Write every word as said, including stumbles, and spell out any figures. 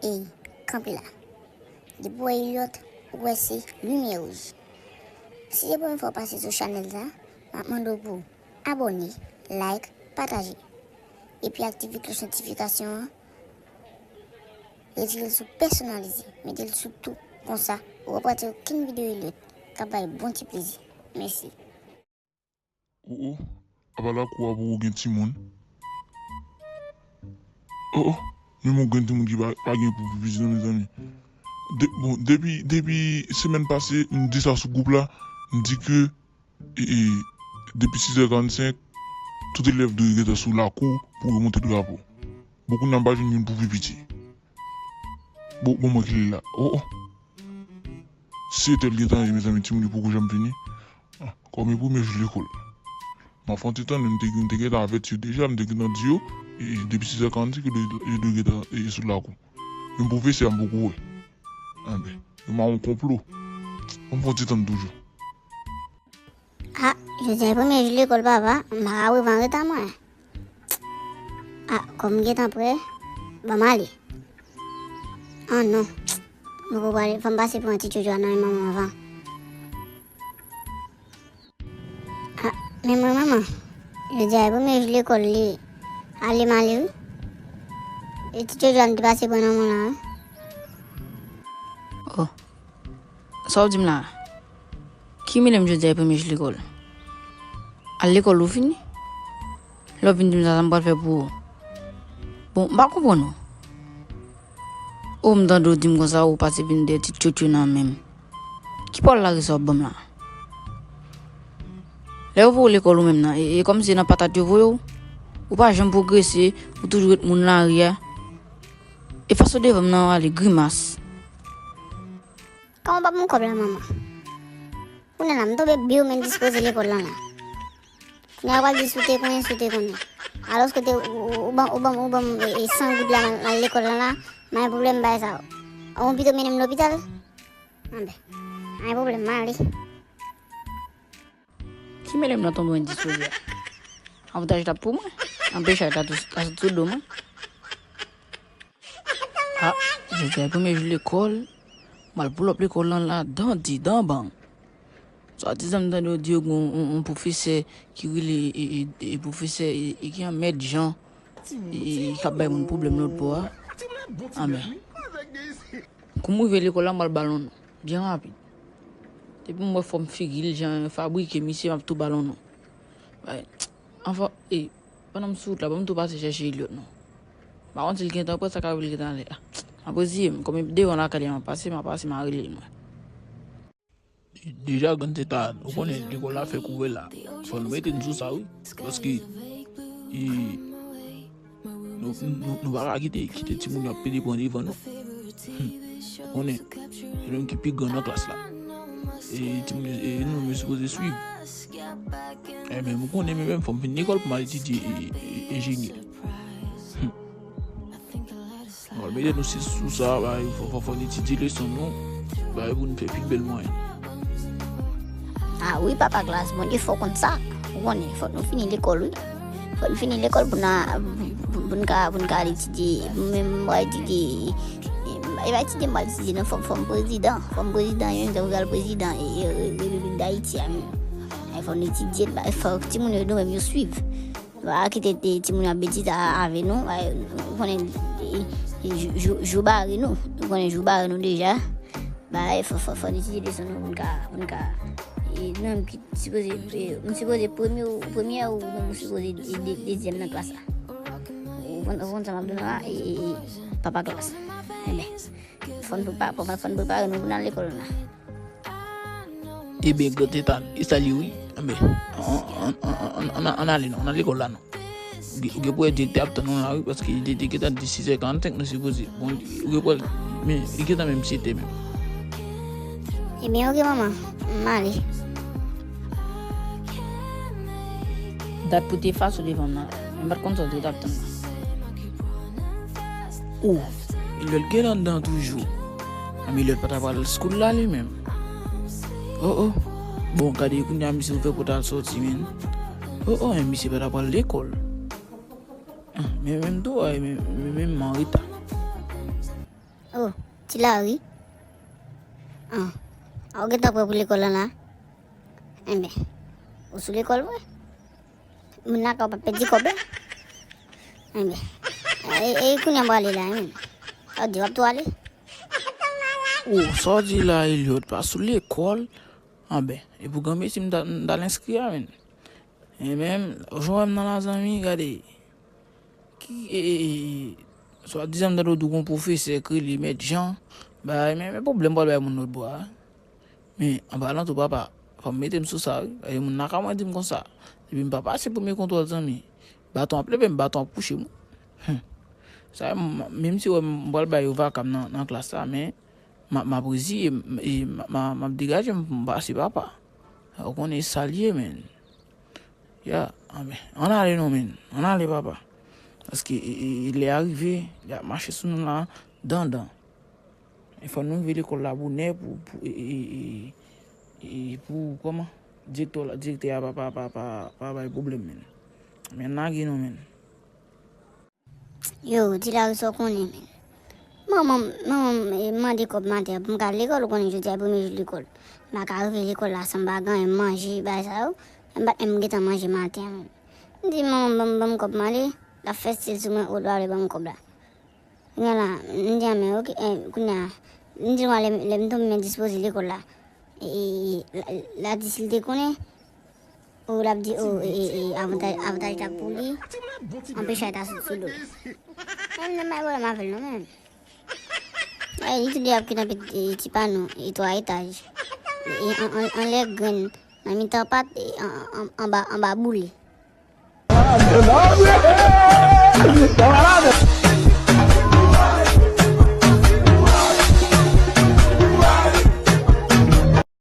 Ey, kanpe la. Depi w wè Eliot, ou wè se limyè wouj. Si se premye fwa w pase sou chanèl sa, m ap mande w pou abòne, like, pataje. Epi aktive klòch notifikasyon an, retire l sou pèsonalize, mete l sou tou. Konsa, ou p ap rate okenn videyo Eliot k ap bay bon ti plezi. Mèsi. O o, apa lakou a poko gen timoun? O o, menm yon grenn timoun ki pa, pa gen pou pi piti non mezanmi. De, bon, depi, depi semèn pase, m di sa sou gwoup la, m di ke e, e, depi sizè karannsenk, tout elèv dwe gentan sou lakou pou yo monte drapo. Bon, kounye a m pa jwenn youn pou pi piti. Bon, bon, mwen ki la. O o. Sete l gentan ye, mezanmi, timoun yo poko janm vini. Ah, kòm e premye jou lekòl. M ap fè yon ti tann, m te, m te gentan avèti yo deja, m te gentan di yo, e, depi sizè karannsenk, yo dwe, yo dwe gentan e, sou lakou. Menm pwofesè a m poko wè. Enben, yo mawon konplo. Ban m fè yon ti tann toujou. Ah, jodi a e premye jou lekòl, papa, m pa ka prevan reta mwen. Ah, kòm m gentan prè, ban m ale. Ah non, m poko prale, fò m pase pran ti Jojo a nan men manman anvan. Ah, men mwen manman, jodi a e premye jou lekòl, li ale m ale wi. E ti Jojo a m te pase pran nan men w la wi. Oh. Sa w di m la a? Ki mele m jodi a e premye jou lekòl? Al lekòl ou fini? Lè w vin di m sa, sa m pral fè pou ou? Bon, m pa konprann ou. O, m tande w di m konsa, ou pase vin dèyè ti tchotcho nan men m. Ki pawòl lari sa w ap ban m la a? Lè yo voye w lekòl ou menm nan, e, e kòmsi se nan patat yo voye w? Ou pa janm pwogrese, ou toujou ret moun lari a. E fason devan m nan w ale, grimas. Kòman w pa ban m kòb la, manman? Kounye a la, m tonbe byew men dispoze lekòl lan la. Kounye a w pral di si w te konnen, si w te konnen. Alòske w te, ou, ou, ou ban, ou ban, ou ban m e, e san goud la, m al, m al lekòl lan la, m pa gen pwoblèm bagay sa yo. Ou pito mennen m lopital? Anben, pa gen pwoblèm, m ale. Ki mele m nan tonbe endispoze a? Avantaj la pou mwen. Anpechaj la tou, la sot sou do mwen. Ah, jodi a premye jou lekòl, m al pull up lekòl lan la, dan di, dan bang. Swadizan m tande yo di yo gen yon, yon, yon pwofesè ki rele, e, e, e, pwofesè, e, e, ki anmèd jan, e, e, k ap bay moun pwoblèm lòt bò a. Anben. Kou m rive lekòl la, m al ba l yon non. Byen rapid. Depi m wè fòm figi l, jan l fabrike, misye, m ap tou ba l yon non. Bay, anfò, e, pandan m sou wout la, ban m tou pase chèche Eliot non. M pa konn si l gentan prè, sa ka rive l gentan ale. Ah, m ap reziye m, kòm e devan lakay li a m ap pase, m ap pase, m a rele l mwen. Deja, grann tèt a, ou konnen, lekòl la fè kouve la. Fò nou mete n sou sa, wi. Paske, e, Nou, nou, nou pa ka kite, kite timoun yo ap pede pran devan nou. Hmm. Konnen, se nou ki pi gran nan klas la. E timoun yo, e nou, nou sipoze swiv. Enben, ou konnen, mwen menm, fò m fin lekòl pou m al etidye e, e, enjenyè. Hmm. Bon, mete nou sou sa, bay, fò, fò, fò n etidye leson nou, bay, pou n fè pi bèl mwayen. Ah wi, papa Glas, Bondye fè w konn sa. Ou konnen, fòk nou fini lekòl, wi. Fòk nou fini lekòl pou n a, pou, pou n ka, pou n ka al etidye. Mwen menm, m pral etidye, e pa etidye, m pral etidye, non, fò, fò m prezidan. Fò m prezidan, yon jou m pral prezidan, e, e, e, Repiblik Dayiti a, men. E fò n etidye, fò timoun yo, nou menm, yo swiv. Pa kite timoun yo ap betize avè nou, ou konnen, jou, jou, jou bare nou, ou konnen jou bare nou deja. Bay, fò, fò, fò n etidye leson nou pou n ka, pou n ka, e, nou menm ki sipoze, e, nou sipoze premye, premyè ou menm ou sipoze de, de, dezyèm nan klas la. Ou konn, ou konn sa m ap di w la, e, e, e, papa Glas. Enben, fò n prepa-, fò, fò n prepare nou pou n al lekòl la. Ebyen, gran tèt a, e sa li wi. Enben, ann, ann, ann, ann, ann, ann ale non, ann al lekòl la non. Ou gen pou wè direktè ap tann nou la wi, paske li te, te gentan di sis è karannsenk nou sipoze. Bon, ou gen pou wè, men, li gentan menm sete menm. Ebyen, oke, manman, m ale. Dat pou te efase w devan m nan, men m pa t konn sa w te t ap tann nan. O, Eliot gen anndan toujou. Anben, Eliot pa ta pral school la li menm. O, o. Bon, gade kounye a misye ouvè pòt al sòti, men. O, o, men misye pa ta pral lekòl. Ah, men menm tou, ay, men, men, men m an reta. Oh, Ti Lari. Ah, a w gentan prè pou lekòl lan la? Enben, ou sou lekòl vre? Moun nan ka w pa pèdi kòb la? Enben, e, e kounye a m prale la, enben. Sa w di, w ap tou ale? Oh, sa w di la, Eliot, pa sou lekòl? Anben, e pou granmesi m ta, m ta al enskri a, menn. E menm, jan w wè m nan la, zanmi, gade. Ki, e, e, e, swadizan m tande w di w gon pwofesè k rele Mèt Jan. Bay, men, men pwoblèm pral bay moun lòt bò a. Men, an palan tou, papa, fò m mete m sou sa, wi. Bay, moun nan ka mwen di m konsa. Depi m pa pase premye kontwòl, zanmi, baton ap leve m, baton ap kouche m. Sa, m, menm si w wè m pral bay yo vaka m nan, nan klas la, men, m, m ap reziye m, e m, m, m ap degaje m pou m pase, papa. Ou konnen sa l ye, menn. Ya, anben, ann ale non, menn. Ann ale, papa. Paske, e, e, e, lè a rive, y ap mache sou nou la, dan, dan. E fò nou rive lekòl la bonè pou, pou, e, e, e, e, pou, kòman? Direktè la, direktè a pa, pa, pa, pa, pa bay pwoblèm, menn. Men lage nou, menn. Yo, Ti Lari, sa w konnen, menn. Manman m, manman m, e, mande kòb maten an pou m ka al lekòl, ou konnen jodi a premye jou lekòl. M pa ka rive lekòl la san m pa gen anyen manje, bagay sa yo. M pa t menm gentan manje maten an, menn. M di, "Manman, ban m, ban m kòb m ale." L ap fè stil sou mwen, o, l pa vle ban m kòb la. Kounye a la, m di, "A, men, oke, eh, kounye a." M di, "Lè, lè m tonbe, m dispoze lekòl la." E, e, e, la, la di si l te konnen, o, l ap di, o, e, e, e, avantaj, avantaj t ap pou li, anpeche a ta sot sou do l. Menm nan bay pwoblèm avè l non, menm. E, li tou de ap kidnape, e, ti pano, e, twa etaj. E, an, an, anlè grenn, nan mitan pat, e, an, an, anba, anba boule.